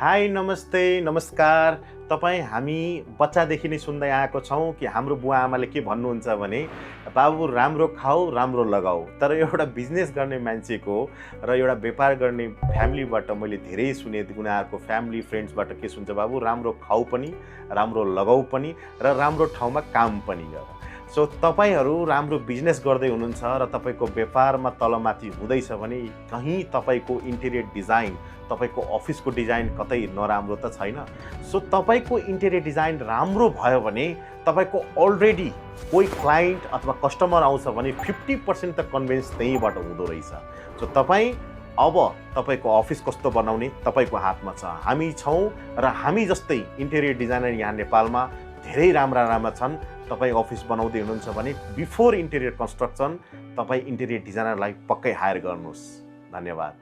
High नमस्ते नमस्कार। तपाईँ हामी बच्चादेखि नै सुन्दै आएको छौँ कि हाम्रो बुवा आमाले के भन्नुहुन्छ भने बाबु राम्रो खाऊ राम्रो लगाऊ। तर एउटा बिजनेस गर्ने मान्छेको र एउटा व्यापार गर्ने फ्यामिलीबाट मैले धेरै सुने, उनीहरूको फ्यामिली फ्रेन्ड्सबाट के सुन्छ, बाबु राम्रो खाऊ पनि राम्रो लगाऊ पनि र राम्रो ठाउँमा काम पनि गर। सो तपाईँहरू राम्रो बिजनेस गर्दै हुनुहुन्छ र तपाईँको व्यापारमा तलमाथि हुँदैछ भने कहीँ तपाईँको इन्टेरियर डिजाइन, तपाईँको अफिसको डिजाइन कतै नराम्रो त छैन। सो तपाईँको इन्टेरियर डिजाइन राम्रो भयो भने तपाईँको अलरेडी कोही क्लाइन्ट अथवा कस्टमर आउँछ भने 50% त कन्भिन्स त्यहीँबाट हुँदो रहेछ। सो तपाईँ अब तपाईँको अफिस कस्तो बनाउने तपाईँको हातमा छ। हामी छौँ र हामी जस्तै इन्टेरियर डिजाइनर यहाँ नेपालमा धेरै राम्रा छन्। तपाईँ अफिस बनाउँदै हुनुहुन्छ भने बिफोर इन्टेरियर कन्स्ट्रक्सन तपाईँ इन्टेरियर डिजाइनरलाई पक्कै हायर गर्नुहोस्। धन्यवाद।